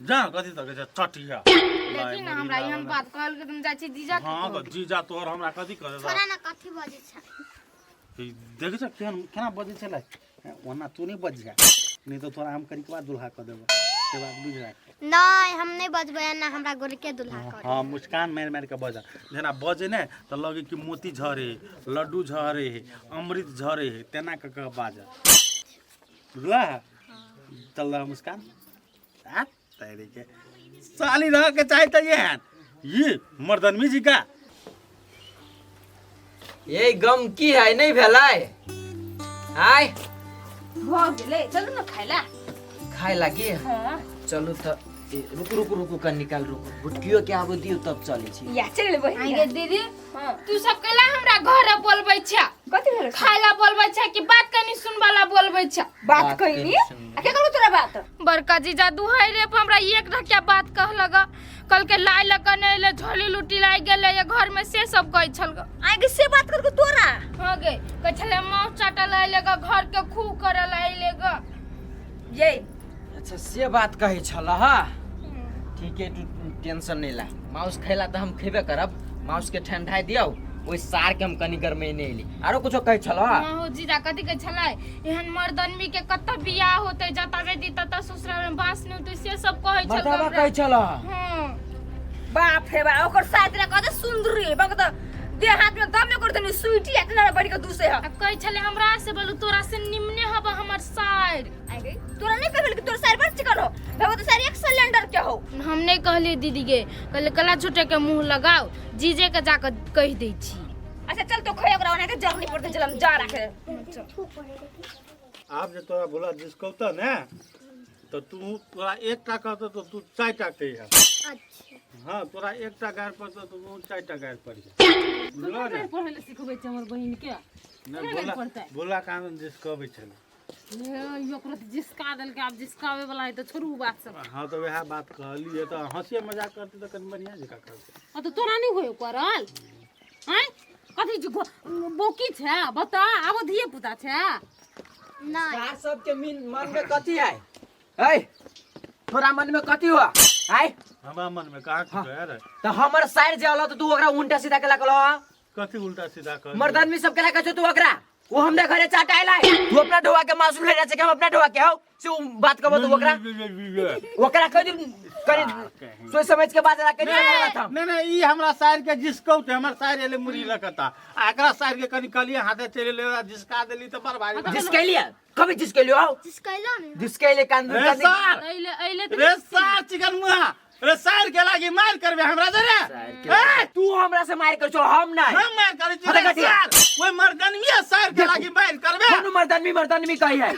जा कथी तक छै चटिया देखी ना हमरा एहन बात कहल के तुम जाइ छी जीजा के हाँ कहब। तऽ जीजा तोहर हमरा कथी करे छोड़ा ना कथी बजै छै ई देखै छ केहन केना बजै छलै ओना तू नहि बजिहा नहि तऽ तोरा हम कनिक बाद दुल्हा कऽ देबो से बात बुझि राख नहीं हम नहीं बजबै ना हमरा गोलके दुल्हा कर हाँ मुस्कान मारि मारि कऽ बजऽ जेना बजै ने तऽ लगे कि मोती झरे लड्डू झरे अमृत झरे तेना कऽ कऽ बाजऽ बुझलह चल रहा मुस्कान आ तेरे के साली रह के चाहे तऽ एहन ये मर्दनमी जी का ये गम की है नहीं भेलै आय भऽ गेलै चलू ने खाय ला खाय लागी हाँ चलू तऽ ए, रुकू रुकू रुकू कनि निकाल रुकू गुटकियो के आबो दियौ तब चलै छी या चलि बहिन आगे दीदी हाँ। तू सब कैला हमरा घर बोलबै छ कथी भेल खाय ला बोलबै छ कि बात कनी सुनबा ला बोलबै छ बात बात कइनी कइनी सुनबै। आ के करू तोरा बात बड़का जीजा दुहाई रे पर हमरा एक ढकिया बात कहलक कल के लाइ लग नहीं ले झोली लुटी लाइ गेले ये घर में से सब कहै छल ग। आगे से बात कर के तोरा हाँ गे कहै छले माउ चाटल आइले ग घर के खूब करल आइले ग ये अच्छा से बात कहै छल हा ठीक है तू टेंशन नहीं ला माउस खैला तऽ हम खेबे करब माउस के ठंडाई दियौ ओहि सार के हम कनि गरमेने एली आरो कुछो कहै छल हा हाँ हो जीजा कथी कहै छलै एहन मर्दनमी के कतऽ बियाह होतै जतऽ जेती ततऽ ससुराल में बाँस नहीं होतै से सब कहै छल मर्दाबा कहै छल हाँ बाप रे बाप ओकर साथ रे कते सुंदर रे बाप त देह हाथ में दम में कर देनी स्वीटी इतना बड़ी के दूसे ह आ कहै छलै हमरा से बोलू तोरा से निमने हब हमर सार आई गई तोरा नहीं कहल कि तोर सार बड़ चिकन हो भगवत सार एक सिलेंडर के हो हम नहीं कहलिए दीदी के कहले कला झूठे के मुंह लगाओ जीजे के जाकर कहि दै छी अच्छा चल तो खोए ओकरा ओना के जरनी पड़ते चल हम जा रखे आब जे तोरा भोला जिसकौतऽ ने तऽ तू तोरा एकटा कहतौ तऽ तू चारिटा कहिह अच्छा हाँ तोरा एकटा गारि पड़तौ तऽ तू चारिटा गारि पढ़िह बुझलहो ने पढ़ै लए सिखबै छै हमर बहिन के नहि भोला भोला कानून जिसकबै छलै हे, ओकरो तऽ जिसका देलकै आब जिसकाबै वाला है तऽ छोड़ू उ बात सब हाँ तऽ वएह बात कहलियै तऽ हँसिए मजाक करतै तऽ कनि बढ़िआँ जकाँ करतै आ तऽ तोरा नहि होय करल आँय कथी छै बौकी छै बता आबो धिये पुता छै नहीं सार सबके मीन मन में कथी है ऐ तोरा मन में कथी हुआ आय हमरा मन में कहाँ कुछ है रे तो हमर साइड जे अलग तू ओकरा उल्टा सीधा केला कहलो कथी उल्टा सीधा कर मर्दानवी सब केला कहै छौ तू ओकरा वो हमरे घरे चाट आइला तू अपना ढोआ के मासूम ले छै कि हम अपना ढोआ के हौ से उ बात कहबो तू ओकरा ओकरा कह दी करी सोच समझ के बात करी बात हम नहीं नहीं ई हमरा साइड के जिसकौते हमर साइड एले मुड़ी लकता आ एकरा साइड के कनी कलिए हाथे चले ले जिसका देली त बड़ भारी बात। जिसके लिए कभी जिसके लिए आओ जिसकैलो ने जिसके लिए कान रे सार अइले अइले तऽ रे सार चिकन मुहा रे सार के लागी मार करबे हमरा दे रे ए, तू हमरा से मार कर छो हम नहीं हम मार करे छी अरे रे कथी? सार ओइ मर्दनमिया सार के लागी मार करबे कोनो मर्दानवी मर्दानवी कही है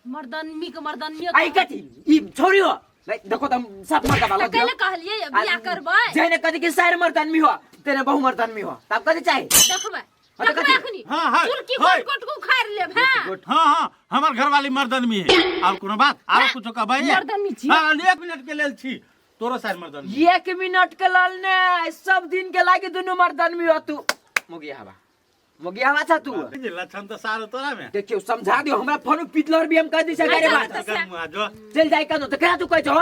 मर्दनमी के मर्दनमी आई कथी ई छोरी हो नहीं देखो तुम सब मर्दा वाला तऽ कैले कहलियै बियाह करबै जैने कथी के सार मर्दानवी हो तेरे बहु मर्दानवी हो तब कथी चाहिए देखबै हाँ, तऽ देखबै कथी? अखनी हाँ, हाँ, चुरकी हाँ। गोट गोट को उखाड़ि लेब हां हाँ हाँ हमर घरवाली मर्दनमी है और कोनो बात आरो कुछो कहबै मर्दनमी छी। हाँ एक मिनट के लेल छी तोरो सार मर्दनमी एक मिनट के लाल ने सब दिन के लागी दुनू मर्दानवी हो तू मुगी हवा मुगी हवा छ तू जे लक्षण तऽ सारो तोरा में देखियो समझा दियो हमरा फोन पिटलर भी हम कह दी सके रे बात चिकन मुहा जो चल जाई कनो त केना तू कहै छो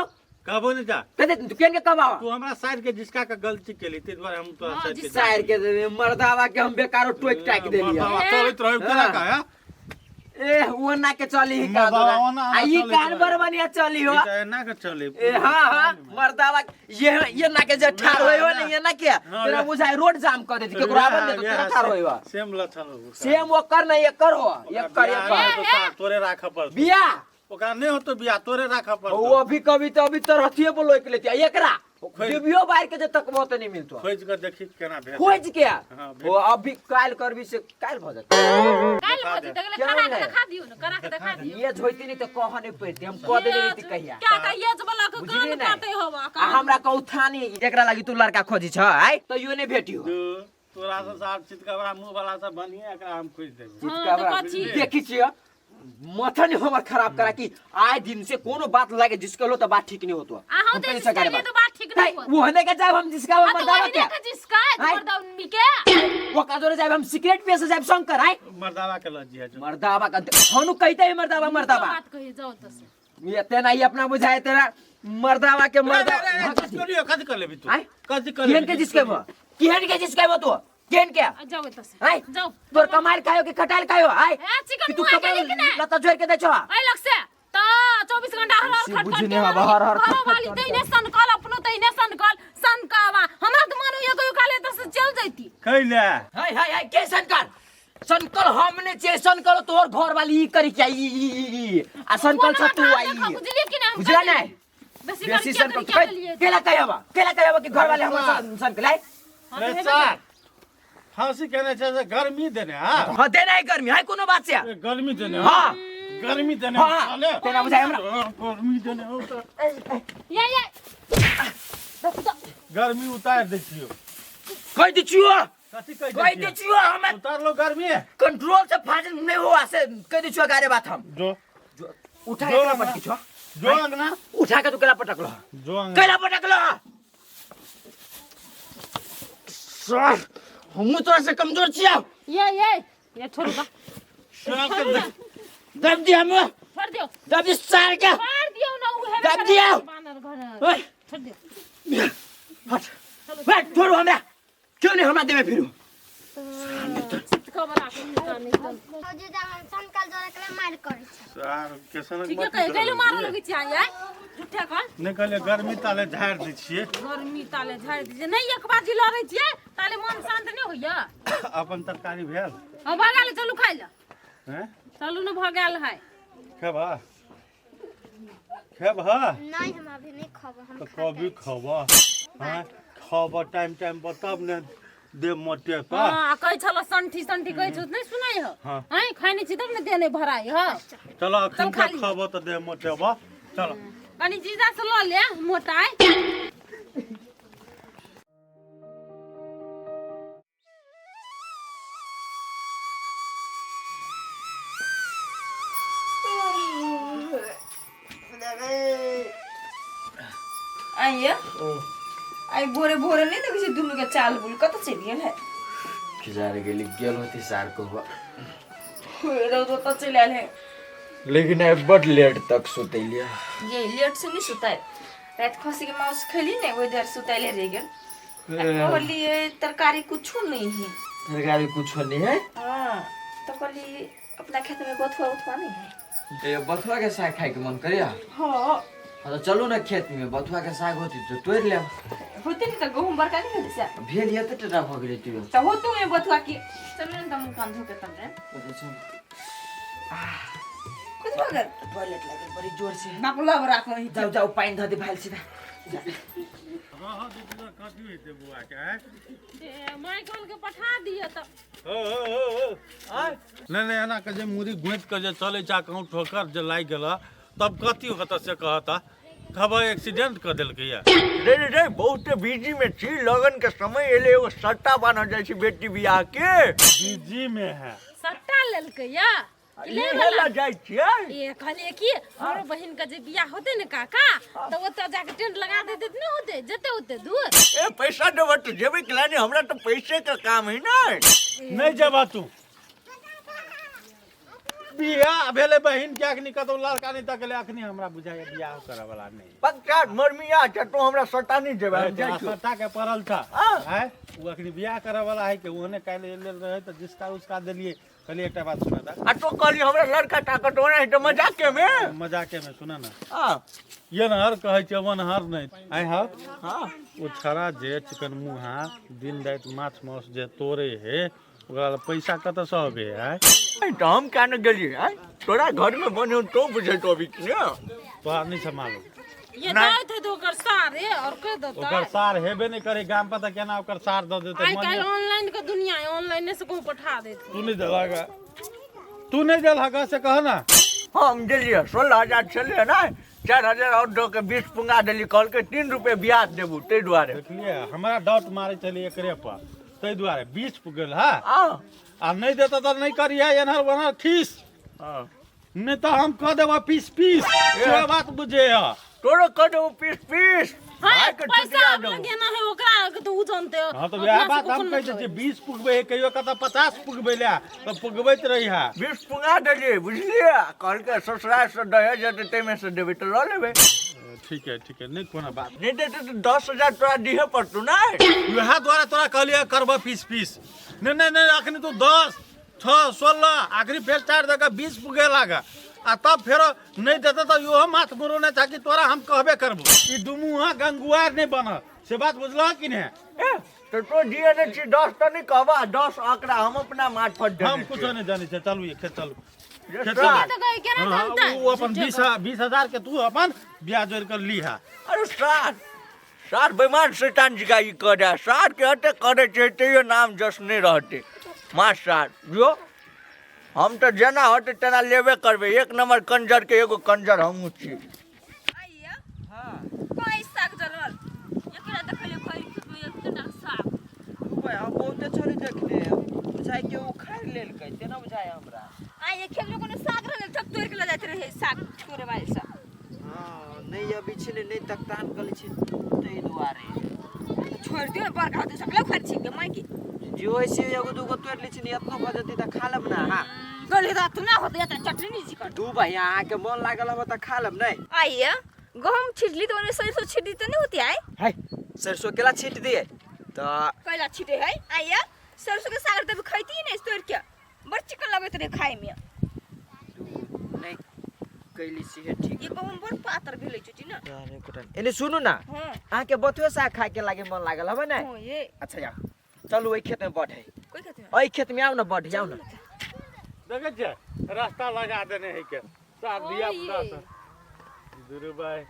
कहबो नहीं जा कह दे तू केन के कबावा तू हमरा साइड के जिसका के गलती केली ते दुआरे हम तोरा हाँ, साइड के जिसका- साइड के मर्दावा के हम बेकारो टोक टाक देलियो मर्दावा चलैत रहे केना का है ए वो ना के चली ही का मर्दावा तोरा। ओना आ ई चली कान रहे। बर बनिया चली हो ई तऽ एना के चले ए हाँ हाँ मर्दावा ये ना के जे ठार होय हो ने ये ना के हाँ, तेरा ये- बुझाय रोड जाम कर दे केकरो आबन दे तो तेरा ठार होय हो सेम लक्षण हो सेम ओकर नहीं एकर हो एकर एकर तोरे राखऽ पड़तौ बिया ओकरा नहि होतो बियाह तोरे राखऽ वो पड़तौ अभी कभी तो अभी तो रथिए पर लोक लेती एकरा खोज- डिबियो बार के जे तकबो तो नहीं मिलतो खोज के देखी केना भेट खोज के हाँ, भेट- वो अभी काल करबी से काल भ जात काल्हि भऽ जेतै केना करा के नहि? देखा दियौ ने करा के देखा दियौ ये झोइती नहीं तो कह नहीं पड़ती हम कह देने रही कहिया क्या का ये वाला के बुझलियै कान नहि? काटे हवा आ हमरा कहू थानी एकरा लागी तू लड़का खोजी छ आय तो यो नहीं भेटियो दू, तोरा से साफ चितकबरा मुंह वाला सब बनिए एकरा हम खोज देबै हाँ, तऽ कथी? देखी छियो माथा नहीं हमर खराब करा कि आए दिन से कोनो बात लागे जिसके लो तो बात ठीक नहीं होतो आ हम हम तऽ पहले जिसका से लिए तो बात ठीक नहीं होत। वो हने के जाब हम जिसका आ तो मर्दावा वही के ने के जिसका आय। मर्दनमी के वो का जोरे जाब हम सिगरेट पिए से जाब शंकर आय मर्दावा के लज्जी है मर्दावा का हनु कहते है मर्दावा मर्दावा बात कही जाओ तो से ये तेना ही अपना बुझाए तेरा मर्दावा के मर्दा करियो कथी कर लेबी तू आय? कथी कर केहन के जिसके बो केहन के जिसके बो तू केहन के आ जाओ एतऽ से आय जाओ तोर कमाइल खायो कि खटाइल खायो आय ए, चिकन कि तू मुआ कपड़ा गेली कि नहि? लत्ता जोड़ के दै छो एहि लग से त 24 घंटा हर हर से खट खट बुझने के हवा, हर हर खट खट वाली तैने सनकल अपनो तैने सनकल सनकावा हमरा त मन होइया कहियो काले एतऽ से चल जैती कैले हाय हाय हाय के सनकल सनकल हमने छे सनकल तोर घर वाली ई करी क्या ई ई ई ई आ सनकल छ तू आई बुझलिए कि ना हम बुझला कहि नहीं बेसी बेसी करी सनकल क्या करी केला कहबा केला कहबा कि घर वाले हमर सनकल आय रे चार फांसी केने छै से गर्मी देने हां हां देना है गर्मी है कोनो बात से गर्मी देने हां गर्मी देने हाँ, साले। तेना बुझाइ हमरा। गर्मी देने हो त या या गर्मी उतार दै छियो कह दी छियो कथी कह कह दी छियो हमें उतार लो गर्मी कंट्रोल से फाजिल नहीं हुआ से कह दी छियो गारे बात हम जो उठा जो के केला अंगना। पटकी छो जो अंगना उठा के तू केला पटक लो जो अंगना केला पटक लो सर हमू तोरा से कमजोर छियो ये ये ये छोड़ दो दब दी हम छोड़ दियो दब दी सार के छोड़ दियो ना उ हेबे दब करे दियो। बानर घर ओए छोड़ दियो हट हट छोड़ो हमरा क्यों नहीं हमरा देवे फिरू खबर आके निकाल निकाल भौजी जब हम सनकल जोड़े के मार करै छै सार केसन ठीक है कहे गइलो मारे लगे छी आय झूठा का निकले गर्मी ताले झाड़ दै छियै गर्मी ताले झाड़ दिए नहीं एक बार जी लड़ै छियै ताले मन शांत नहीं होइया अपन तरकारी भेल हम भऽ गेल चलू खाइ लए हैं चलू ने भऽ गेल है खेबा खेबा नहीं हम अभी नहीं खब हम तो खा कभी खबा हैं खबा टाइम टाइम पर तब ने दे मोटे पर हाँ कहै छलो संठी संठी कहै छौ नहीं सुनाइ हो हाँ। हैं खाइ नहीं छी तब ने देह नहीं भराइ हो चलो अखन चल खा तक लिअ। खबो तऽ दे मोटेबा चलो कनी जीजा से लऽ ले मोटाइ आइए आई भोरे भोरे नहीं देखै छी दुनू के चाल बुल कतऽ चलि गेल है खिजारे गेली गेल होती सार को रौद ओतऽ चलि आयल है लेकिन आई बड लेट तक सुतैलिया ये लेट से नहीं सुताय रात खसी के मांस खैली ने ओहि देर सुतैले रह गेल आ कहलिए तरकारी कुछो नहीं है तरकारी कुछ नहीं है हाँ तो कहली अपना खेत में बथुआ उथुआ नहीं है ये बथुआ के साग खाए के मन करिया हाँ हाँ तो चलू ना खेत में बथुआ के साग होती तो तोड़ ले होते नहीं तो गहूम बड़का नहीं होते से भेल ये तो टटा भ गेलै तू तो होते हुए बथुआ की चलू ने तब मुँह कान धो के तब जाए कुछ भऽ गेल टॉयलेट लागल बड़ी जोर से बाप लग राखो ही जाओ जाओ पानी धऽ दे भाई सीधा हाँ दीदी कथी हेतै बौआ के आँय? माइकल के पठा दिअ तऽ हो हो हो हो नहि नहि एना के जे मुड़ी गोंति के जे चलै छै आ कहूँ ठोकर जे लागि गेल तब कथी होतऽ से कहता खबर एक्सीडेंट कऽ देलकै या रे रे रे बहुत बिजी में छी लगन के समय एले एगो सट्टा बान्हल जाइ छी बेटी बियाह के बिजी में है सट्टा लेलकै या कि ले इहे वाला ला जाइ छियै ए कहलिए कि हमरो बहिन के जे बियाह होते ने काका तऽ ओतऽ जाके टेंट लगा देते तऽ नहि होते जते ओते दूर ए पैसा देबऽ तऽ जेबै केला नहि हमरा तऽ पैसे के काम है ने नहि जेबा तू बियाह भेलै बहिन के अखनी कतौ लड़का नहि तकले अखनी हमरा बुझाइए बियाह करऽ वाला नहि पक्का मरमिया छै तू हमरा सट्टा नहि जेबै हम जाइ छियौ। सट्टा के पड़ल था हाँ। आँय ओ अखनी बियाह करऽ वाला है के ओहने काल्हि लेल रहै तऽ जिसका उसका देलियै कहलियै एकटा बात सुना ता आ तो कहली हमरा लड़का ताकत होना है तऽ मजाके में मजाके में सुना ना हाँ ये नहर कहै छै वन हर नहि आइ हर हाँ ओ छड़ा जे चिकन मुहा दिन राति माछ मांस जे तोड़े हे ओकरा लए पैसा कतऽसँ अबै है आँय, तऽ हम क्या ने गेलियै आँय तोरा घर में बने तो बुझे तो अभी कि ने तोरा नहि छै मालूम ये दैत है तो ओकर सारे और के देतै ओकर सार हेबे नहि करे गाम पर तऽ केना ओकर सार दऽ देतै आइ काल्हि ऑनलाइन के दुनिया है ऑनलाइने से कहूँ पठा देत तू नहि देलहक तू नहि देलहक से कह ना हम देलियै 16,000 छलै ने 4,000 आओर दऽ के 20 पुंगा देली कहलकै 3 रुपये ब्याज देबू ताहि दुआरे देखलियै हमरा डाउट मारै छलै एकरे पर ताहि दुआरे 20 गेल हा आ आ नहि देतऽ तऽ नहि करिहे एनहर ओनहर खीस हाँ। नहि तऽ हम कऽ देबऽ पीस पीस से बात बुझे ह तोरो कऽ देबू पीस पीस हाँ भाइके पैसा छुटिया अब देबू। लगेना है ओकरा के तो उ जानते हो हाँ तऽ वएह बात हम कहै छियै 20 पुगबै है कहियो कतऽ 50 पुगबै लए तऽ पुगबैत रही है 20 पुंगा देलियै बुझलियै कहलकै ससुराल से दहेज हेतै ताहिमे से देबै तऽ लऽ लेबै ठीक है ठीक है, नहीं कोनो बात। नहीं देते तो 10,000 तोरा दिहे पड़तू ना। वएह दुआरे तोरा कहलियै करबह पीस पीस। नहीं नहीं नहीं, अखनी तू 10 6 16 आखिरी फेर 4 दऽ कऽ 20 पुगे लाग, आ तब फेरो नहीं देते तऽ इहो माथ मुड़ौने छा कि तोरा हम कहबे करबो। ई दुमुहा गंगुआर नहीं बनल, से बात बुझलह कि नहीं? ए, तो तो दिए नहीं छी 10 तऽ नहीं कहबा, 10 आंकड़ा हम अपना मार्फत देने हम कुछो छियै। नहीं जानै छियै। चलू ये खेत चलू, जे खेत सार। चलू। तऽ कहै केना हाँ, जानतै? उ अपन 20,000 के तू अपन ब्याज जोड़ि कऽ लीहा। अरे सार सार बेमान शैतान जी का ई कह दे, सार के हते करे छै तैयो नाम जस नहीं रहते। माँ सार जो हम तो जेना होते तेना लेबे करबे, एक नंबर कंजर के एगो कंजर हमहूँ छी। आइया कोई साग जलल एकरा देखले कोई खेत में एकटा साग। भाई हम बहुते छोरी देखले बुझाइ के उखाड़ लेलकै तेना बुझाइ हमरा। आ ये खेत में कोनो साग रहल तब तोड़ के ल जाइत रहे साग तोड़े वाले सब। हां नहीं अभी छले नहीं तकतान कले छी तै दुआरे छोड़ दियो बड़का होते सकले उखाड़ छी के माई के। जो ऐसे एगो दूगो तोड़ ले छी ने एतनो भऽ जेतै तऽ खा लेब ना। हां गले रात ना होते त चटनी जी कर दू भाई अहाँ के मन लागल हब तऽ खा लेब। नहीं आइया गहूम छिटली तो ओने सरसों छिटली तो नहीं होती आए। है सरसों केला छीट दिए तो कैला छिटे है आइया सरसों के साग तब खैती नहीं तोड़ के, बड़ चिकन लगैत रहे खाए में। नहीं कैली सी है ठीक। ये गहूम बड़ पातर भेलै चुची ना। अरे कोटा एने सुनू ना, हां अहाँ के बथुए साग खाए के लागे मन लागल हब ने? हां ये अच्छा जाओ चलू ओहि खेत में बढ़ है। कोई खेत में? ओहि खेत में आओ ना बढ़ जाओ ना। देखै छियै रास्ता लगा देने है के सार धिया पुता सब। दुरू भाई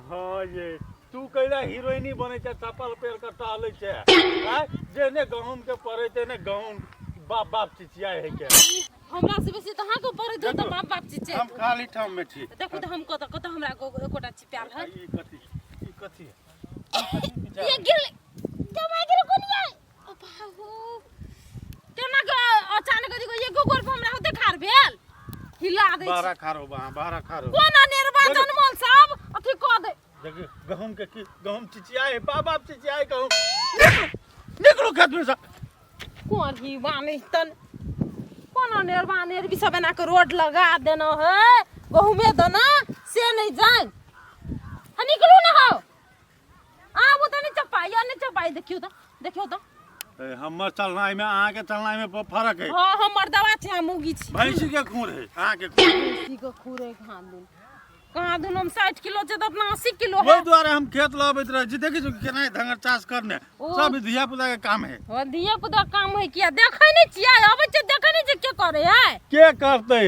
हाँ ये तू कैला हीरोइनी बनै छै, चप्पल पहिर कऽ टहलै छै, आँय जेने गहूम के पड़ै तेने गहूम बाप बाप चिचियाइ है के। हमरा से बेसी तऽ अहाँके पड़ैत होत तऽ बाप बाप चिचियाइ। हम खाली ठाम में छी। देखू तऽ हम कतऽ कतऽ हमरा एकोटा चिपायल है। ई कथी, ई कथी? ये गिरलै जमाइ गेलै कोनिया। ओ बाबू केना के अचानक देखो एगो गोर पर हमरा होते खार भेल हिला दै छै। बारह खारो बा, बारह खारो। कोना नेरवा जनमल सब अथी कऽ दे। देखियौ गहूम के की गहूम चिचियाइ, बाप बाप चिचियाइ गहूम। निकलू निकलू खेत में से। कोन ही बानी तन कोना नेरवा नेरवी सब एना के रोड लगा देना है गहूमे देना से नहीं जान। आ निकलू ना हो आबू तऽ नहीं चपाई या नहीं चपाई। देखियौ तऽ देखियौ तऽ हमर चलनाइ में अहाँ के चलनाइ में फर्क है। हाँ हमर दवा छै, हम मुगी छी। भैंसी के खूर है अहाँ के खूर। भैंसी के खूर है कहाँ दून कहाँ दून हम 60 किलो छै तऽ अपना 80 किलो है। ओहि दुआरे हम खेत लबैत रहै छी। देखै छी केना धंगर चास करने सब धिया पुता के काम है। ओ धिया पुता काम है किया देखै नहीं छियै, अबै छै देखै नहीं छियै के करे है। के करतै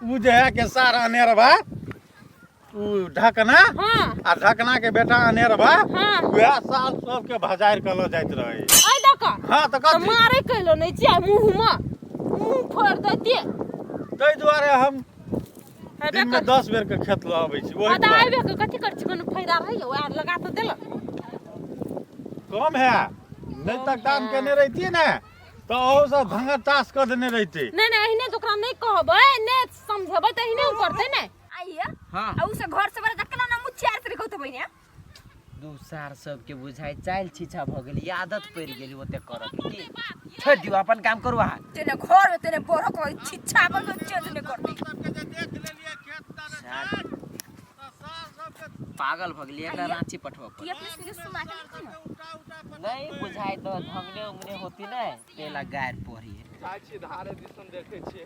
उ जे है के सारा अनेरवा उ ढकना। हां आ ढकना के बेटा अनेरवा हां वएह साल सबके भजारि के लऽ जाइत रहै। ऐ दक हां तऽ कथी मारे कैलो नहीं छियै मुँह में मुँह फोड़ दैतियै। ताहि दुआरे हम दिन में 10 बेर के खेत लऽ अबै छी। ओहि दुआरे आबे के कथी करै छी, कोनो फायदा रहैया ओएह लगा तऽ देलक कम है नहीं तक दाम केने रहितियै ने तऽ अहू सब धंगर चास कऽ देने रहितै। नहीं नहीं एहने तऽ ओकरा नहीं कहबै ने समझेबै तऽ एहने ओ करतै ने। आइया हां आ उ से घर से बड़ा जकला ना मुछियार से कहत बहिनिया। दू सार सबके बुझाइ चालि छीछा भऽ गेल, आदत पड़ि गेल ओते करऽ के। की छोड़ि दियौ अपन काम करू अहाँ। तेने घर में तेने बड़ो को छिच्छा बन के चेंज नहीं करते। सबके जे देख लेलियै खेत तारे तऽ सार सबके पागल भऽ गेलियै, एकरा रांची पठबऽ पड़त। ये अपने सुने सुना के नहीं ना। उठा उठा नहीं बुझाइ तऽ धंगने उंगने होती ने तेला गारि पढ़ी। जाइ छी धारे दिसन देखै छियै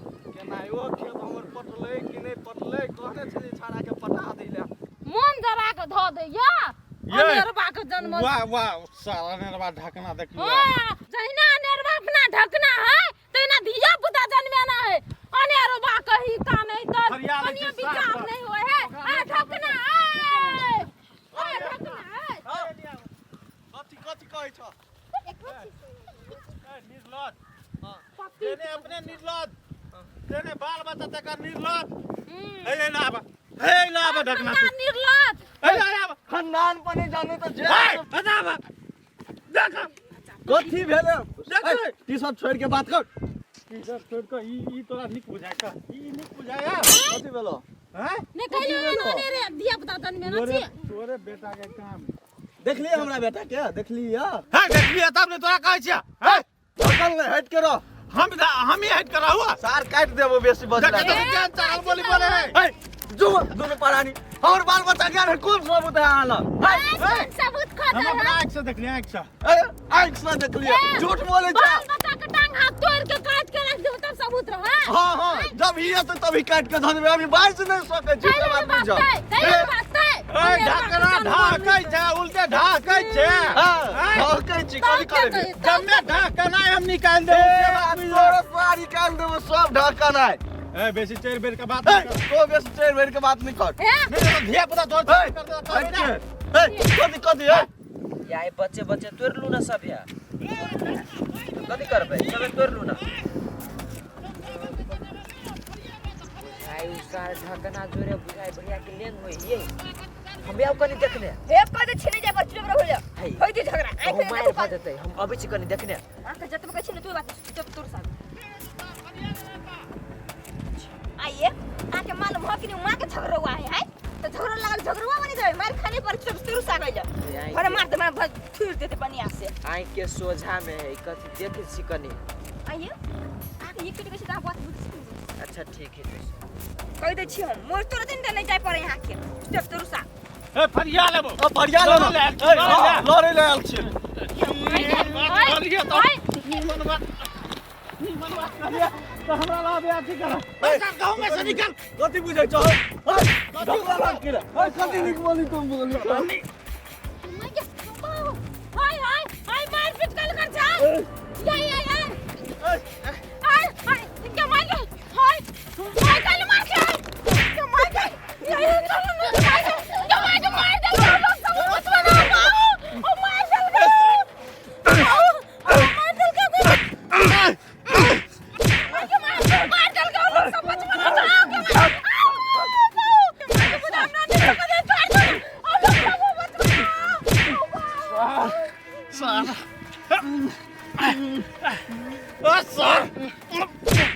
केना ओ खेत हमर पटलै कि नहि पटलै। कहने छलियै छाड़ाके पटा दै लए। मन जरा के धऽ दैया अनेरवा के जन्म। वाह वाह सारा अनेरवा ढकना देखियौ। हां जहिना अनेरवा अपना ढकना है तहिना धिया पुता जन्मेना है। अनेरवा कही का नहीं तर कनियो विचार नहीं होय है। आ ढकना है आ ढकना है। कथी कथी कहै छ? निर्लज तेने अपने निर्लज तेने बाल बच्चा तकर निर्लज। हे लाब हे लाब ढकना निर्लज हे लाब खानदान पर नहीं जानू तऽ जे हे हटाब देख कथी भेलै। देख टी शर्ट छोड़ि के बात कर। टी शर्ट छोड़ि के ई तोरा नीक बुझाय का, ई नीक बुझाय यार। कथी भेलो? हैं ने कहलियो एना ने रे धिया पुता जन्मेना छी। तोरे बेटा के काम देखलियै हमरा बेटा के? देखलियै? हैं देखलियै तब ने तोरा कहै छियै। हैं पकड़ ले हट के रह। हम ही हट के रहू। सार काटि देबो बेसी बजला। देख, देख, चाल बोली बोले है। जो दुनू परानी हमर बाल बच्चा ज्ञान है कोन सबूत है अहाँ लग है, है? सबूत खा हम अपना आँख से देखलिए आँख से ए, आँखि से देखलिए झूठ बोले छै बाल बच्चा के टांग हाथ तोड़ के काट के रख देबो तब सबूत रह हाँ हाँ जब ही एतै तभी काटि के धऽ देबै अभी बाजि नहि सकै छी से बात बुझ जाउ ए ढाकना ढाकै छै उल्टे ढाकै छै हाँ ढाकै छी कथी करै जम्मे ढाकना हम निकाल देबो से बात बुझ तोरो सारी निकाल देबो सब ढाकना ए बेसी चारि बेर के बात ए तो बेसी चारि बेर के बात नहीं कर नहीं धिया पुता तोर ए ए कथी कथी ए या ई बच्चे बच्चे तोड़ लू ना सब या कथी करबै सबे तोड़ लू ना बुझाइ उ सार ढकना जोरे बुझाइ भैया के लेंग होई ये हम आउ कनी देखने हे कह दे छिने जाय पर चुप रहो जा है। होई दे झगड़ा कहूँ आंख मारि भऽ जेतै हम अबै छी कनी देखने आंख जतबे कहै छी ने तू बात चुप तोर साथ आइए आके मालूम हो कि नहीं माँ के झगड़ुआ है है तो झगड़ा लागल झगड़ुआ बनी जाए मार खाने पर चुप तोर साथ गइल अरे मार दे मार थुर देते पनिया से आँखि के सोझा में है कथी देखै छी कनी आइए आके ये कटि कैसे बात बुझ अच्छा ठीक है तो कह दे छी हम मोर तोर दिन नहीं जाय पड़े यहाँ के चुप तोर साथ ए फरिया लेबो ओ फरिया लेबो लड़ै ले आयल छी तो हमरा लाबे अथी कर गाँव में से निकल कथी बुझै छौ कथी नीक बोली तुम बोली हाय हाय हाय मार पीट कल कर जा या या या हाय हाय क्या मार गए हाय हाय कल मार के क्या मार गए या या चलो ना मार गए क्या मार के मार दे लोग सब मत बनाओ ओ मार चल गए ओ मार चल गए मार के मार मार चल गए लोग सब मत बनाओ क्या मार सर ओ सर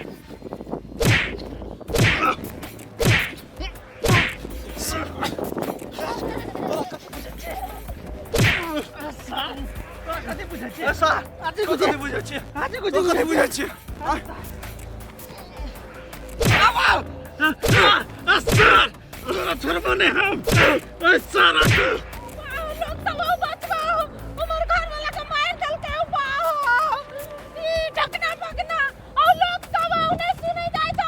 सर कथी बुझै छी कथी बुझै छी सर तोरा छोड़बो नहीं हम सर लोग सब बचवाओ हमर घर वाला के मार देलकै बाहो ई ढकना पकना और लोग सब नहीं सुनै जाय छ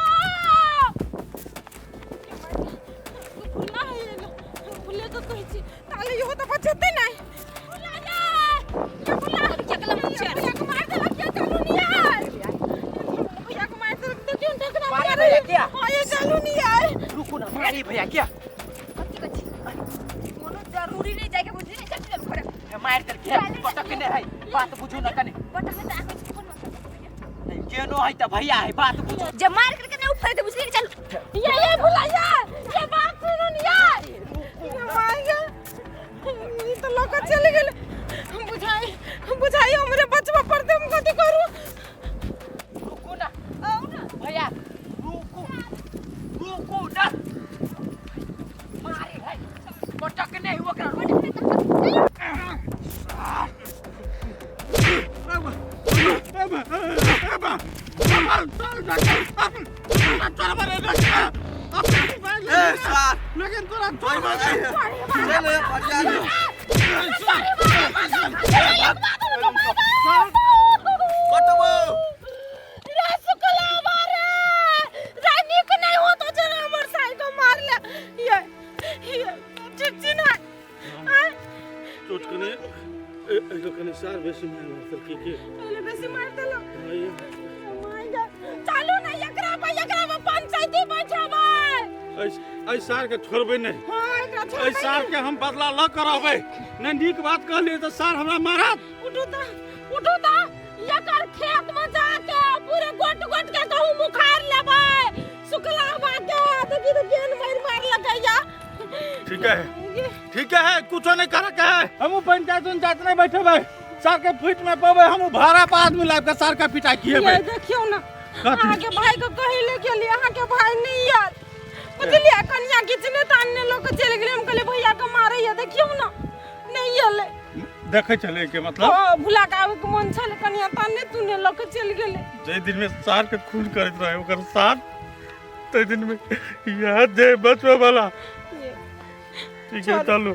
भुला है भुले के कहै छी ताले इहो त बचेतै नै भुला जा ये भुला चकला मुचर भैया के मार देलक ये चलू नहीं आय भैया के मार देलक देखियौ ढकना मारे भैया क्या? हां ये चलू नहीं आय रुकू ना मारी भैया क्या कथी कथी कोनो जरूरी नहीं जाके बुझली नहीं चल चल घरे मारि देलकै पटक ने है बात बुझू ना कनी बट हमें तो आके कोन मतलब केनो है त भैया है बात बुझू जब मार करके नहीं उफरे तो बुझली नहीं चल ये भुला यार ये बात सुनो नहीं यार ये मार गया ई तो लोग चले गेल बुझाई बुझाई हमरे बचवा पर हम कथी करू रुकू ना भैया रुकू रुकू ना मारे है पटक ने है ओकरा रुकू ए सर लेकिन तोरा छोड़बो नहीं चल फरिया ले कटबो रे सुकला मारे रे नीक नहीं हो तो जरा हमर साई को मार ले ये ये ठीक छी ना आय चोट कने ए कने सार बेसी मार मारतल की के पहले बेसी मार देलो ये my God चालू ना एकरा पर एकरा पर पंचायती बैठाबै ऐ सार के छोड़बै नहीं हां एकरा ऐ छोड़बै सार के हम बदला ल करबै नहीं नीक बात कहलिए तो सार हमरा मारत उठू त उठू त एकर खेत में जाके पूरे गोट गोट के गहूम उखाड़ लेबै सुखला बाके देखी तो गेन मार मार लगैया ठीक है ठीक है कुछो नहीं करे के है हमू पंचायत उंचायत नहीं बैठेबै सार के फीट में पबै हमू भाड़ा पर आदमी लाब के सार के पिटाई किएबै ये देखियौ ना कथी? अहाँके भाई के कहै ले गेलियै अहाँके भाई नहीं आयल बुझलियै कनिया घिचने तानने लऽ के चलि गेलै हम कहलियै भैया के मारैया देखियौ ना नहीं एलै देखै छलै के मतलब हाँ, भुला के आबैके मन छलै कनिया तानने तूने लऽ के चलि गेलै जाहि दिन में सार के खून करैत रहे ओकर सार ताहि दिनमे इएह जे बचबै वाला। ठीक है, चलू।